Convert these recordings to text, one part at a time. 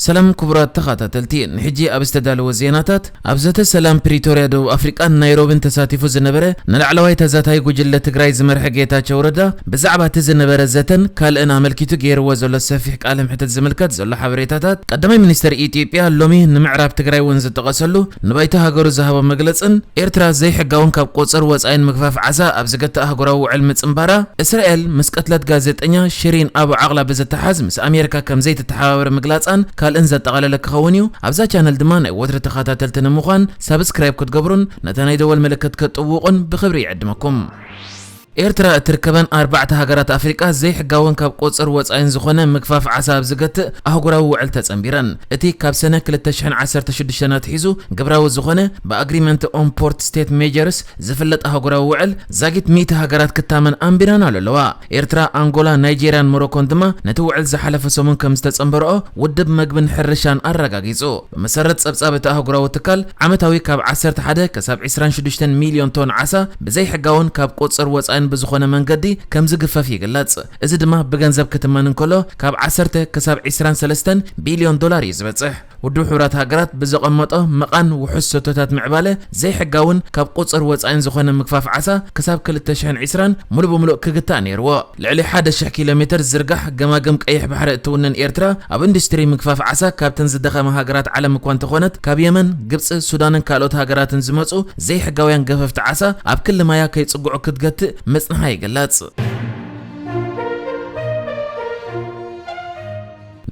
ሰላም ክቡራት ተኸታተልቲ፣ ንሕጂ ኣብ ዝተዳለወ ዜናታት፣ ኣብ ዘተ ሰላም ፕሪቶርያ ደቡብ ኣፍሪቃን ናይሮብን ተሳቲፉ ዝነበረ ንላዕለዋይ ተዛታይ ጉጅለ ትግራይ ዝመርሐ ጌታቸው ረዳ ብዛዕባ እቲ ዝነበረ ዘተን ካልእን ኣመልኪቱ ገይርዎ ዘሎ ሰፊሕ ቃለ ምሕተት ዝምልከት ዘሎ ሓበሬታታት፣ ቀዳማይ ሚኒስተር ኢትዮጵያ ሎሚ ንምዕራብ ትግራይ እውን ዝጠቐሰሉ ንባይቶ ሃገሩ ዝሃቦ መግለጽን ኤርትራ ዘይሕጋውን ካብ ቁጽር ወጻኢን ምግፋፍ ዓሳ ኣብ ዝገትእ ኣህጉራዊ ውዕል ምጽንባራ፣ እስራኤል ምስ ቀትለት ጋዜጠኛ ሽሪን ኣቡ ዓቕላ ብዝተሓዝ ምስ ኣሜሪካ ከም ዘይትተሓባበር ምግላጻን ካልእን ዘጠቓለለ ክኸውን እዩ። ኣብዛ ቻነል ድማ ናይ ወትሪ ተኸታተልቲ ንምዃን ሳብስክራይብ ክትገብሩን ነታ ናይ ደወል ምልክት ክትጥውቑን ብኽብሪ ይዕድመኩም። ኤርትራ እትርከበን ኣርባዕተ ሃገራት ኣፍሪቃ ዘይሕጋውን ካብ ቁጽር ወጻኢን ዝኾነ ምግፋፍ ዓሳ ኣብ ዝገትእ ኣህጉራዊ ውዕል ተጸንቢረን። እቲ ካብ ሰነ ክልተ ሽሕን ዓሰርተ ሽዱሽተን ኣትሒዙ ግብራዊ ዝኾነ ብኣግሪመንት ኦን ፖርት ስቴት ሜጀርስ ዝፍለጥ ኣህጉራዊ ውዕል ዛጊት ሚእቲ ሃገራት ክታመን ኣንቢረን ኣለዋ። ኤርትራ፣ ኣንጎላ፣ ናይጄርያን ሞሮኮን ድማ ነቲ ውዕል ዝሓለፈ ሰሙን ከም ዝተጸንበረኦ ውድብ መግብን ሕርሻን ኣረጋጊጹ። ብመሰረት ጸብጻብ እቲ ኣህጉራዊ ትካል፣ ዓመታዊ ካብ ዓሰርተ ሓደ ክሳብ ዕስራን ሽዱሽተን ሚልዮን ቶን ዓሳ ብዘይሕጋውን ካብ ቁጽር ወጻኢን ብዝኾነ መንገዲ ከም ዝግፈፍ ይግለጽ። እዚ ድማ ብገንዘብ ክትመን እንከሎ፣ ካብ ዓሰርተ ክሳብ ዕስራን ሰለስተን ቢልዮን ዶላር እዩ ዝበጽሕ። ውድብ ሕቡራት ሃገራት ብዘቐመጦ መቓን ውሑስ ሰቶታት ምዕባለ ዘይሕጋውን ካብ ቁጽር ወጻኢን ዝኾነ ምግፋፍ ዓሳ ክሳብ ክልተ ሽሕን ዕስራን ሙሉእ ብምሉእ ክግታእ ነይርዎ። ልዕሊ ሓደ ሽሕ ኪሎ ሜተር ዝርጋሕ ገማግም ቀይሕ ባሕሪ እትውንን ኤርትራ፣ ኣብ ኢንዱስትሪ ምግፋፍ ዓሳ ካብተን ዝደኸማ ሃገራት ዓለም እኳ እንተኾነት፣ ካብ የመን፣ ግብጺ፣ ሱዳንን ካልኦት ሃገራትን ዝመጹ ዘይሕጋውያን ገፈፍቲ ዓሳ ኣብ ክሊ ማያ ከይጽግዑ ክትገትእ ምጽንሓ ይግለጽ።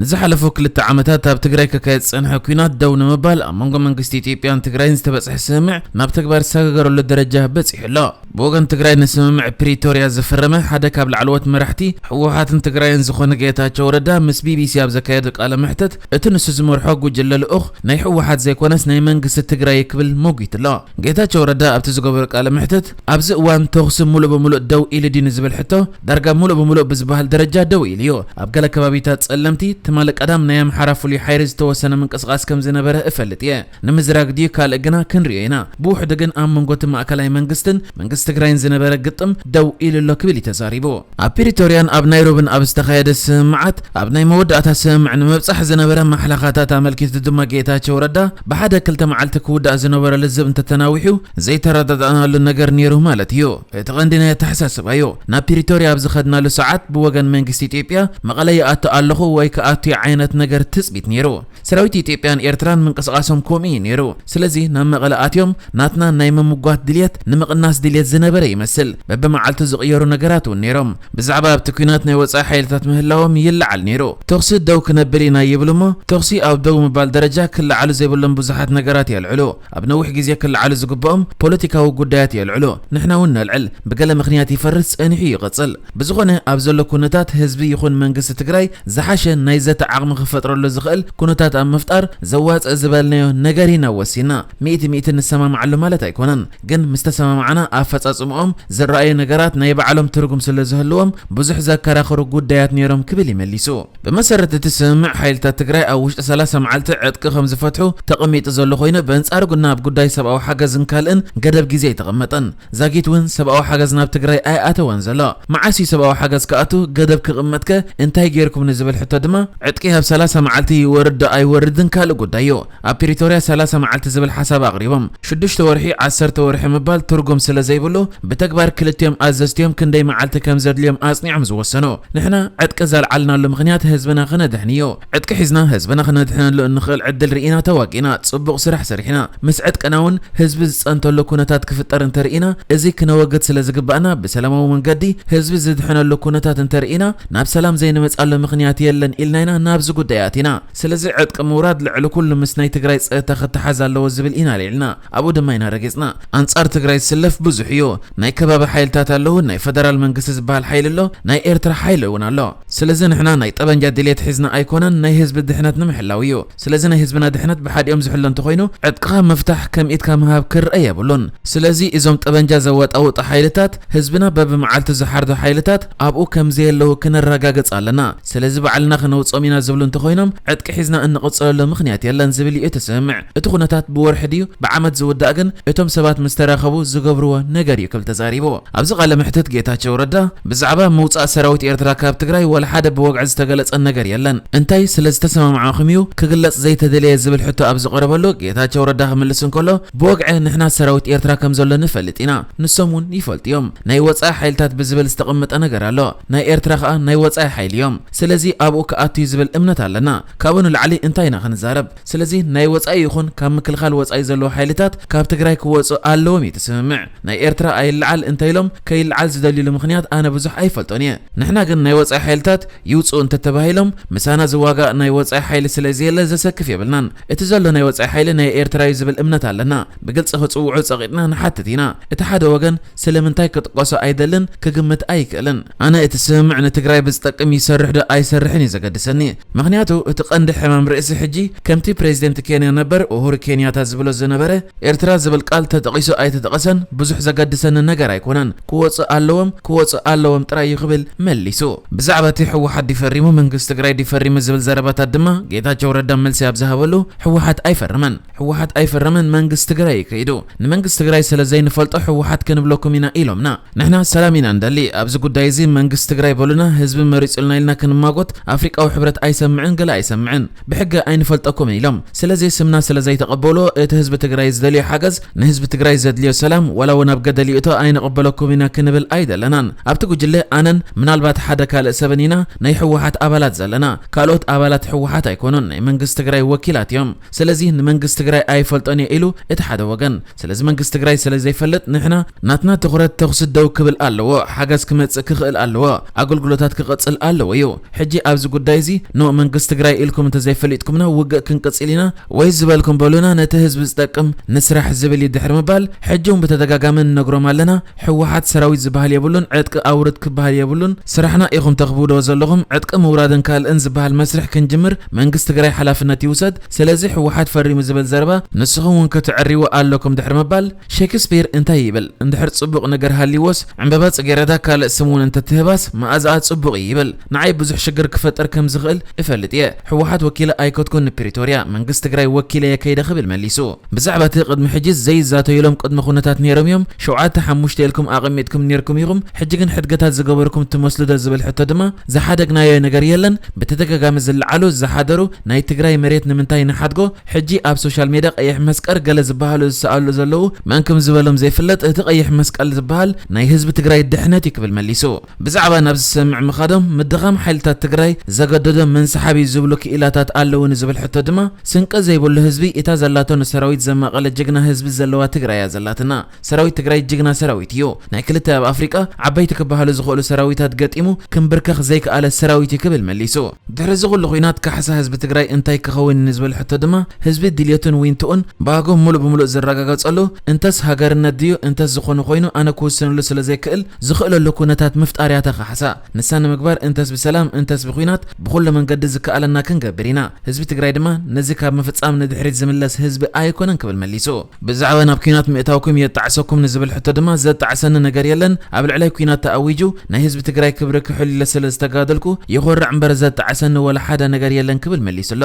ንዝሓለፉ ክልተ ዓመታት ኣብ ትግራይ ክካየድ ዝጸንሐ ኲናት ደው ንምባል ኣብ መንጎ መንግስቲ ኢትዮጵያን ትግራይን ዝተበጽሐ ስምምዕ ናብ ተግባር ዝሰጋገረሉ ደረጃ በጺሑ ኣሎ። ብወገን ትግራይ ንስምምዕ ፕሪቶርያ ዝፈረመ ሓደ ካብ ላዕለዎት መራሕቲ ህወሓትን ትግራይን ዝኾነ ጌታቸው ረዳ ምስ ቢቢሲ ኣብ ዘካየዶ ቃለ መሕተት፣ እቲ ንሱ ዝመርሖ ጉጅለ ልኡኽ ናይ ህወሓት ዘይኮነስ ናይ መንግስቲ ትግራይ ክብል ሞጒቱ ኣሎ። ጌታቸው ረዳ ኣብቲ ዝገበሮ ቃለ መሕተት፣ ኣብዚ እዋን ተኹሲ ሙሉእ ብሙሉእ ደው ኢሉ ድዩ ንዝብል ሕቶ፣ ዳርጋ ሙሉእ ብሙሉእ ብዝበሃል ደረጃ ደው ኢሉ እዩ። ኣብ ገለ ከባቢታት ጸለምቲ፣ ትማሊ ቀዳም ናይ ኣምሓራ ፍሉይ ሓይሊ ዝተወሰነ ምንቅስቓስ ከም ዝነበረ እፈልጥ እየ። ንምዝራግ ድዩ ካልእ ግና ክንሪኦ ኢና። ብውሕዱ ግን ኣብ መንጎ እቲ ማእከላይ መንግስትን መንግስቲ ትግራይን ዝነበረ ግጥም ደው ኢሉ ኣሎ ክብል እዩ ተዛሪቡ። ኣብ ፕሪቶርያን ኣብ ናይሮብን ኣብ ዝተኻየደ ስምምዓት፣ ኣብ ናይ መወዳእታ ስምምዕ ንምብጻሕ ዝነበረ ማሕለኻታት ኣመልኪቱ ድማ ጌታቸው ረዳ፣ ብሓደ ክልተ መዓልቲ ክውዳእ ዝነበረ ልዝብ እንተተናዊሑ ዘይተረዳዳእናሉ ነገር ነይሩ ማለት እዩ። እቲ ቀንዲ ናይ ኣተሓሳስባ እዩ። ናብ ፕሪቶርያ ኣብ ዝኸድናሉ ሰዓት ብወገን መንግስቲ ኢትዮጵያ መቐለ ይኣቱ ኣለኹ ወይ ክኣቱ ዓይነት ነገር ትጽቢት ነይሩ። ሰራዊት ኢትዮጵያን ኤርትራን ምንቅስቓሶም ከምኡ እዩ ነይሩ። ስለዚ ናብ መቐለ ኣትዮም ናትና ናይ ምምጓት ድልየት ንምቕናስ ድልየት ዝነበረ ይመስል። በብመዓልቱ ዝቕየሩ ነገራት እውን ነይሮም። ብዛዕባ ኣብቲ ኲናት ናይ ወጻኢ ሓይልታት ምህላዎም ይለዓል ነይሩ። ተኹሲ ደው ክነብል ኢና ይብሉ እሞ፣ ተኹሲ ኣብ ደው ምባል ደረጃ ክለዓሉ ዘይብሎም ብዙሓት ነገራት የልዕሉ። ኣብ ነዊሕ ግዜ ክለዓሉ ዝግብኦም ፖለቲካዊ ጉዳያት የልዕሉ። ንሕና እውን ነልዕል። ብገለ ምኽንያት ይፈርስ ጸኒሑ ይቕጽል። ብዝኾነ ኣብ ዘሎ ኩነታት ህዝቢ ይኹን መንግስቲ ትግራይ ዝሓሸ ናይ ዘተ ዓቕሚ ክፈጥረሉ ዝኽእል ኩነታት ኣብ ምፍጣር ዘዋጽእ ዝበልናዮ ነገር ኢና ወሲና። ሚእቲ ሚእቲ ንሰማማዓሉ ማለት ኣይኮነን። ግን ምስ ተሰማማዕና ኣፈጻጽምኦም ዝረኣዩ ነገራት ናይ ባዕሎም ትርጉም ስለ ዝህልዎም ብዙሕ ዘከራኽሩ ጉዳያት ነይሮም ክብል እዩ መሊሱ። ብመሰረት እቲ ስምምዕ ሓይልታት ትግራይ ኣብ ውሽጢ ሰላሳ መዓልቲ ዕጥቂ ከም ዝፈትሑ ተቐሚጡ ዘሎ ኮይኑ ብኣንጻሩ ግና ኣብ ጉዳይ ሰብኣዊ ሓገዝን ካልእን ገደብ ግዜ ኣይተቐመጠን። ዛጊት እውን ሰብኣዊ ሓገዝ ናብ ትግራይ ኣይኣተወን ዘሎ። መዓስ እዩ ሰብኣዊ ሓገዝ ክኣቱ ገደብ ክቕመጥከ እንታይ ጌርኩም ንዝብል ሕቶ ድማ ዕጥቂ ኣብ ሰላሳ መዓልቲ ይወርድ ዶ ኣይወርድን ካልእ ጉዳይ እዩ። ኣብ ፕሪቶርያ ሰላሳ መዓልቲ ዝብል ሓሳብ ኣቕሪቦም። ሽዱሽተ ወርሒ፣ ዓሰርተ ወርሒ ምባል ትርጉም ስለ ዘይብሉ ብተግባር ክልቲኦም ኣዘዝቲኦም ክንደይ መዓልቲ ከም ዘድልዮም ኣጽኒዖም ዝወሰኑ። ንሕና ዕጥቂ ዘልዓልናሉ ምኽንያት ህዝብና ክነድሕን እዩ። ዕጥቂ ሒዝና ህዝብና ክነድሕነሉ እንኽእል ዕድል ርኢና ተዋጊእና፣ ጽቡቕ ስራሕ ሰሪሕና። ምስ ዕጥቅና እውን ህዝቢ ዝጸንተሉ ኩነታት ክፍጠር እንተርኢና፣ እዚ ክነወግድ ስለ ዝግባእና፣ ብሰላማዊ መንገዲ ህዝቢ ዝድሕነሉ ኩነታት እንተርኢና፣ ናብ ሰላም ዘይንመጻሉ ምኽንያት የለን ኢልና ኢና ናብዚ ጉዳይ ኣቲና። ስለዚ ዕጥቂ ምውራድ ልዕሊ ኩሉ ምስ ናይ ትግራይ ጸጥታ ክተሓዝ ኣለዎ ዝብል ኢና ኣልዒልና። ኣብኡ ድማ ኢና ረጊጽና። ኣንጻር ትግራይ ዝስለፍ ብዙሕ እዩ። ናይ ከባቢ ሓይልታት ኣለዉ፣ ናይ ፈደራል መንግስቲ ዝበሃል ሓይሊ ኣሎ፣ ናይ ኤርትራ ሓይሊ እውን ኣሎ። ስለዚ ንሕና ናይ ጠበንጃ ድሌት ሒዝና ኣይኮነን፣ ናይ ህዝቢ ድሕነት ንምሕላው እዩ። ስለዚ ናይ ህዝብና ድሕነት ብሓዲኦም ዝሕሎ እንተኾይኑ፣ ዕጥቅኻ ምፍታሕ ከም ኢድካ ምሃብ ክረአ የብሉን። ስለዚ እዞም ጠበንጃ ዘወጣውጡ ሓይልታት፣ ህዝብና በብመዓልቱ ዝሓርዶ ሓይልታት፣ ኣብኡ ከም ዘየለዉ ክነረጋግጽ ኣለና። ስለዚ ባዕልና ክነውጽኦ ክንፈልጦም ኢና ዝብሉ እንተኾይኖም፣ ዕጥቂ ሒዝና እንቕጽለሉ ምኽንያት የለን ዝብል እዩ እቲ ስምምዕ። እቲ ኩነታት ብወርሒ ድዩ ብዓመት ዝውዳእ ግን እቶም ሰባት ምስ ተራኸቡ ዝገብርዎ ነገር እዩ ክብል ተዛሪቡ። ኣብዚ ቃለ መሕትት ጌታቸው ረዳ ብዛዕባ ምውጻእ ሰራዊት ኤርትራ ካብ ትግራይ ወላ ሓደ ብወግዒ ዝተገለጸ ነገር የለን። እንታይ ስለ ዝተሰማማዕኹም እዩ ክግለጽ ዘይተደለየ ዝብል ሕቶ ኣብ ዝቐረበሉ ጌታቸው ረዳ ክምልስ እንከሎ ብወግዒ ንሕና ሰራዊት ኤርትራ ከም ዘሎ ንፈልጥ ኢና። ንሶም እውን ይፈልጡ እዮም። ናይ ወጻኢ ሓይልታት ብዝብል ዝተቐመጠ ነገር ኣሎ። ናይ ኤርትራ ከኣ ናይ ወጻኢ ሓይሊ እዮም። ስለዚ ኣብኡ ክኣቱ እዩ ዝብል እምነት ኣለና። ካብኡ ንላዕሊ እንታይ ኢና ክንዛረብ? ስለዚ ናይ ወጻኢ ይኹን ካብ ምክልኻል ወጻኢ ዘለዉ ሓይልታት ካብ ትግራይ ክወጹ ኣለዎም እዩ እቲ ስምምዕ። ናይ ኤርትራ ኣይለዓል እንተኢሎም ከይለዓል ዝደልዩሉ ምኽንያት ኣነ ብዙሕ ኣይፈልጦን እየ። ንሕና ግን ናይ ወጻኢ ሓይልታት ይውጽኡ እንተተባሂሎም ምሳና ዝዋጋእ ናይ ወጻኢ ሓይሊ ስለ ዘየለ ዘሰክፍ የብልናን። እቲ ዘሎ ናይ ወጻኢ ሓይሊ ናይ ኤርትራ እዩ ዝብል እምነት ኣለና። ብግልጺ ክጽውዑ ጸቒጥና ንሓትት ኢና። እቲ ሓደ ወገን ስለምንታይ ክጥቀሶ ኣይደልን ክግምት ኣይክእልን። ኣነ እቲ ስምምዕ ንትግራይ ብዝጠቅም ይሰርሕ ዶ ኣይሰርሕን እዩ ዘገድሰኒ። ምኽንያቱ እቲ ቀንዲ ሕማም ርእሲ ሕጂ ከምቲ ፕሬዚደንት ኬንያ ነበር ኡሁሩ ኬንያታ ዝብሎ ዝነበረ ኤርትራ ዝብል ቃል ተጠቒሱ ኣይተጠቐሰን ብዙሕ ዘገድሰኒ ነገር ኣይኮነን። ክወጽእ ኣለዎም ክወጽእ ኣለዎም ጥራይ እዩ ክብል መሊሱ። ብዛዕባ እቲ ህወሓት ዲፈሪሙ መንግስቲ ትግራይ ዲፈሪሙ ዝብል ዘረባታት ድማ ጌታቸው ረዳ መልሲ ኣብ ዝሃበሉ ህወሓት ኣይፈረመን። ህወሓት ኣይፈረመን መንግስቲ ትግራይ እዩ ከይዱ። ንመንግስቲ ትግራይ ስለ ዘይንፈልጦ ህወሓት ክንብለኩም ኢና ኢሎምና። ንሕና ሰላም ኢና እንደሊ። ኣብዚ ጉዳይ እዚ መንግስቲ ትግራይ በሉና ህዝቢ መሪጹልና ኢልና ክንማጎት ኣፍሪቃዊ ሕብረት ኣይሰምዕን ገለ ኣይሰምዕን። ብሕጊ ኣይንፈልጠኩምን ኢሎም። ስለዚ ስምና ስለ ዘይተቐበሎ እቲ ህዝቢ ትግራይ ዝደልዮ ሓገዝ ንህዝቢ ትግራይ ዘድልዮ ሰላም ዋላ እውን ኣብ ገደል ይእቶ ኣይንቕበለኩም ኢና ክንብል ኣይደለናን። ኣብቲ ጉጅለ ኣነን ምናልባት ሓደ ካልእ ሰብን ኢና ናይ ህወሓት ኣባላት ዘለና። ካልኦት ኣባላት ህወሓት ኣይኮኑን ናይ መንግስቲ ትግራይ ወኪላት እዮም። ስለዚ ንመንግስቲ ትግራይ ኣይፈልጦን እየ ኢሉ እቲ ሓደ ወገን። ስለዚ መንግስቲ ትግራይ ስለ ዘይፈልጥ ንሕና ናትና ትኹረት ተኹሲ ደው ክብል ኣለዎ፣ ሓገዝ ክመጽእ ክኽእል ኣለዎ፣ ኣገልግሎታት ክቐጽል ኣለዎ እዩ። ሕጂ ኣብዚ ጉዳይ እዚ ኖ መንግስቲ ትግራይ ኢልኩም እንተዘይፈሊጥኩምና ውግእ ክንቅጽል ኢና ወይ ዝበልኩም በሉና ነቲ ህዝቢ ዝጠቅም ንስራሕ ዝብል እዩ ድሕሪ ምባል ሕጂ እውን ብተደጋጋሚ ንነግሮም ኣለና። ህወሓት ሰራዊት ዝበሃል የብሉን፣ ዕጥቂ ኣውርድ ክበሃል የብሉን። ስራሕና ኢኹም ተኽብዶ ዘለኹም ዕጥቂ ምውራድን ካልእን ዝበሃል መስርሕ ክንጅምር መንግስቲ ትግራይ ሓላፍነት ይውሰድ። ስለዚ ህወሓት ፈሪሙ ዝብል ዘረባ ንስኹም እውን ክትዕርይዎ ኣለኩም ድሕሪ ምባል ሼክስፒር እንታይ ይብል? እንድሕር ጽቡቕ ነገር ሃልይዎስ ዕምበባ ጽጌረዳ ካልእ ስም እውን እንተትህባስ መኣዛኣ ጽቡቕ እዩ ይብል። ንዓይ ብዙሕ ሽግር ክፈጥር ከም ዝኽእል እፈልጥ እየ። ህወሓት ወኪለ ኣይከድኩን ንፕሪቶርያ፣ መንግስቲ ትግራይ ወኪለ እየ ከይደ ክብል መሊሱ። ብዛዕባ እቲ ቅድሚ ሕጂ ዘይዛተዩሎም ቅድመ ኩነታት ነይሮም እዮም። ሸውዓተ ሓሙሽተ ኢልኩም ኣቐሚጥኩም ነይርኩም ኢኹም፣ ሕጂ ግን ሕድገታት ዝገበርኩም ትመስሉ ዶ ዝብል ሕቶ ድማ ዝሓደግናዮ ነገር የለን። ብተደጋጋሚ ዝለዓሉ ዝሓደሩ ናይ ትግራይ መሬት ንምንታይ ንሓድጎ? ሕጂ ኣብ ሶሻል ሜድያ ቀይሕ መስቀል ገለ ዝበሃሉ ዝሰኣሉ ዘለዉ መን ከም ዝበሎም ዘይፍለጥ፣ እቲ ቀይሕ መስቀል ዝበሃል ናይ ህዝቢ ትግራይ ድሕነት እዩ ክብል መሊሱ። ብዛዕባ ናብዚ ስምምዕ ምኻዶም ምድኻም ሓይልታት ትግራይ ዘገደዶ መንሰሓብ እዩ ዝብሉ ክኢላታት ኣለዉ ንዝብል ሕቶ ድማ ስንቂ ዘይብሉ ህዝቢ እታ ዘላቶ ንሰራዊት ዘማቐለ ጅግና ህዝቢ ዘለዋ ትግራይ እያ ዘላትና። ሰራዊት ትግራይ ጅግና ሰራዊት እዩ። ናይ ክልተ ኣብ ኣፍሪቃ ዓበይቲ ክበሃሉ ዝኽእሉ ሰራዊታት ገጢሙ ክንብርከኽ ዘይከኣለ ሰራዊት እዩ ክብል መሊሱ። ድሕሪ እዚ ኩሉ ኹናት ካሕሳ ህዝቢ ትግራይ እንታይ ክኸውን ንዝብል ሕቶ ድማ ህዝቢ ድልየቱን ዊንትኡን ብኣጎ ሙሉእ ብሙሉእ ዝረጋገጸሉ እንተስ ሃገርነት ድዩ እንተስ ዝኾነ ኮይኑ ኣነ ክውስነሉ ስለ ዘይክእል ዝኽእለሉ ኩነታት ምፍጣር እያ እታ ካሕሳ። ንሳ ንምግባር እንተስ ብሰላም እንተስ ብኹናት ብኹሉ መንገዲ ዝከኣለና ክንገብር ኢና። ህዝቢ ትግራይ ድማ ነዚ ካብ ምፍጻም ንድሕሪት ዝምለስ ህዝቢ ኣይኮነን ክብል መሊሱ። ብዛዕባ ናብ ኲናት ምእታውኩም የጣዕሰኩም ንዝብል ሕቶ ድማ ዘጣዕሰኒ ነገር የለን። ኣብ ልዕለይ ኲናት ተኣዊጁ ናይ ህዝቢ ትግራይ ክብሪ ክሕሉ ኢለ ስለ ዝተጋደልኩ ይኾርዕ እምበር ዘጣዕሰኒ ወላ ሓደ ነገር የለን ክብል መሊሱ ኣሎ።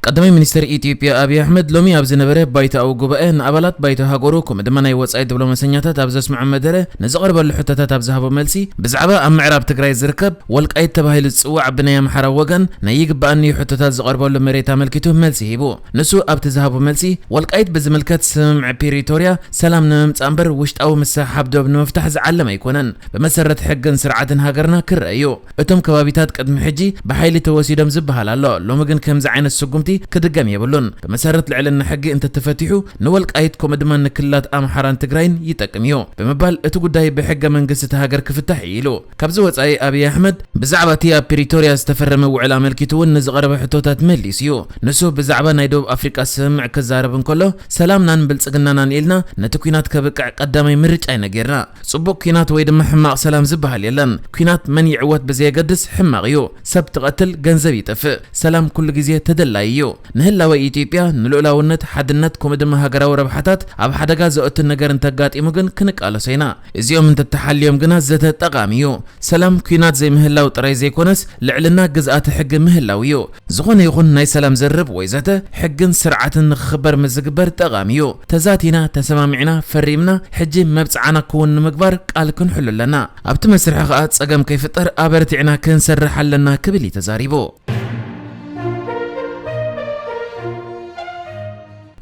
ቀዳማይ ሚኒስትር ኢትዮጵያ ኣብይ ኣሕመድ ሎሚ ኣብ ዝነበረ ባይቶኣዊ ጉባኤ ንኣባላት ባይቶ ሃገሩ ከምኡ ድማ ናይ ወጻኢ ዲፕሎማሰኛታት ኣብ ዘስምዖ መደረ ንዝቐርበሉ ሕቶታት ኣብ ዝሃቦ መልሲ ብዛዕባ ኣብ ምዕራብ ትግራይ ዝርከብ ወልቃይት ተባሂሉ ዝጽዋዕ ብናይ ኣምሓራ ወገን ናይ ይግባኣኒ እዩ ሕቶታት ዝቐርበሉ መሬት ኣመልኪቱ መልሲ ሂቡ። ንሱ ኣብቲ ዝሃቦ መልሲ ወልቃይት ብዝምልከት ስምምዕ ፕሪቶርያ ሰላም ንምምጻእ እምበር ውሽጣዊ ምስሕሓብ ዶብ ንምፍታሕ ዝዓለመ ኣይኮነን። ብመሰረት ሕግን ስርዓትን ሃገርና ክረአ እዩ። እቶም ከባቢታት ቅድሚ ሕጂ ብሓይሊ ተወሲዶም ዝበሃል ኣሎ። ሎሚ ግን ከምዚ ዓይነት ስጉምቲ ክድገም የብሉን። ብመሰረት ልዕልና ሕጊ እንተተፈቲሑ ንወልቃይት ከምኡ ድማ ንክልላት ኣምሓራን ትግራይን ይጠቅም እዩ ብምባል እቲ ጉዳይ ብሕገ መንግስቲ እቲ ሃገር ክፍታሕ እዩ ኢሉ። ካብዚ ወጻኢ ኣብይ ኣሕመድ ብዛዕባ እቲ ኣብ ፕሪቶርያ ዝተፈረመ ውዕል ኣመልኪቱ እውን ንዝቐረበ ሕቶታት መሊሱ እዩ። ንሱ ብዛዕባ ናይ ደቡብ ኣፍሪቃ ስምምዕ ክዛረብ እንከሎ ሰላምናን ብልጽግናናን ኢልና ነቲ ኲናት ከብቅዕ ቀዳማይ ምርጫ ኢና ጌርና። ጽቡቕ ኲናት ወይ ድማ ሕማቕ ሰላም ዝበሃል የለን። ኲናት መን ይዕወት ብዘየገድስ ሕማቕ እዩ። ሰብ ትቐትል፣ ገንዘብ ይጠፍእ። ሰላም ኩሉ ግዜ ተደላዪ እዩ። እዩ። ንህላወ ኢትዮጵያ፣ ንልኡላውነት፣ ሓድነት፣ ከምኡ ድማ ሃገራዊ ረብሓታት ኣብ ሓደጋ ዘእቱ ነገር እንተጋጢሙ ግን ክንቃለሶ ኢና። እዚኦም እንተተሓልዮም ግና ዘተ ጠቓሚ እዩ። ሰላም ኲናት ዘይምህላው ጥራይ ዘይኮነስ፣ ልዕልና ግዝኣተ ሕጊ ምህላው እዩ። ዝኾነ ይኹን ናይ ሰላም ዝርርብ ወይ ዘተ፣ ሕግን ስርዓትን ንኽኽበር ምስ ዝግበር ጠቓሚ እዩ። ተዛቲና፣ ተሰማሚዕና፣ ፈሪምና፣ ሕጂ መብጽዓና ክውን ንምግባር ቃል ክንሕሉ ኣለና። ኣብቲ መስርሕ ኸኣ ጸገም ከይፍጠር ኣበርቲዕና ክንሰርሕ ኣለና ክብል እዩ ተዛሪቡ።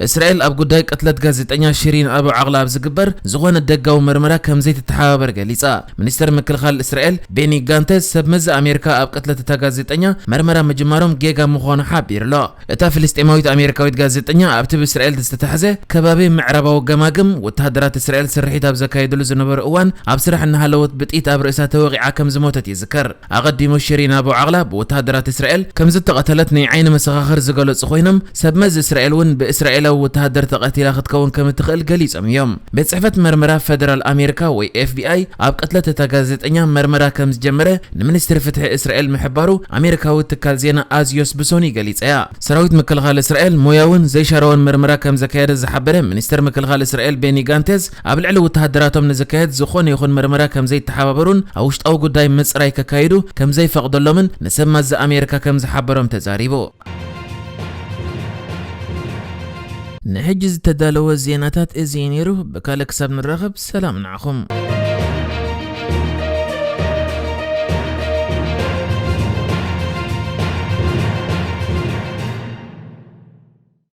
እስራኤል ኣብ ጉዳይ ቅትለት ጋዜጠኛ ሽሪን ኣቡ ዓቕላ ኣብ ዝግበር ዝኾነ ደጋዊ መርመራ ከም ዘይትተሓባበር ገሊጻ። ሚኒስተር ምክልኻል እስራኤል ቤኒ ጋንተዝ ሰብ መዚ ኣሜሪካ ኣብ ቅትለት እታ ጋዜጠኛ መርመራ ምጅማሮም ጌጋ ምዃኑ ሓቢሩ ኣሎ። እታ ፍልስጤማዊት ኣሜሪካዊት ጋዜጠኛ ኣብቲ ብእስራኤል ዝተታሕዘ ከባቢ ምዕራባዊ ገማግም ወተሃደራት እስራኤል ስርሒት ኣብ ዘካየድሉ ዝነበሩ እዋን ኣብ ስራሕ እናሃለወት ብጥይት ኣብ ርእሳ ተወቒዓ ከም ዝሞተት ይዝከር። ኣቐዲሙ ሽሪን ኣቡ ዓቕላ ብወተሃደራት እስራኤል ከም ዝተቐተለት ናይ ዓይኒ መሰኻኽር ዝገለጹ ኮይኖም፣ ሰብ መዚ እስራኤል እውን ብእስራኤላዊ ወተሃደር ተቐቲላ ክትከውን ከም እትኽእል ገሊጾም እዮም። ቤት ጽሕፈት መርመራ ፈደራል ኣሜሪካ ወይ ኤፍ ቢ ኣይ ኣብ ቅትለት እታ ጋዜጠኛ መርመራ ከም ዝጀመረ ንሚኒስትሪ ፍትሒ እስራኤል ምሕባሩ ኣሜሪካዊ ትካል ዜና ኣዚዮስ ብሶኒ ገሊጻ እያ። ሰራዊት ምክልኻል እስራኤል ሞያውን ዘይሻራውን መርመራ ከም ዘካየደ ዝሓበረ ሚኒስተር ምክልኻል እስራኤል ቤኒ ጋንቴዝ ኣብ ልዕሊ ወተሃደራቶም ንዝካየድ ዝኾነ ይኹን መርመራ ከም ዘይተሓባበሩን ኣብ ውሽጣዊ ጉዳይ ምጽራይ ከካይዱ ከም ዘይፈቕደሎምን ንሰብ መዚ ኣሜሪካ ከም ዝሓበሮም ተዛሪቡ። ንሕጂ ዝተዳለወ ዜናታት እዚ እዩ ነይሩ። ብካልእ ክሳብ ንራኸብ ሰላም ንዓኹም።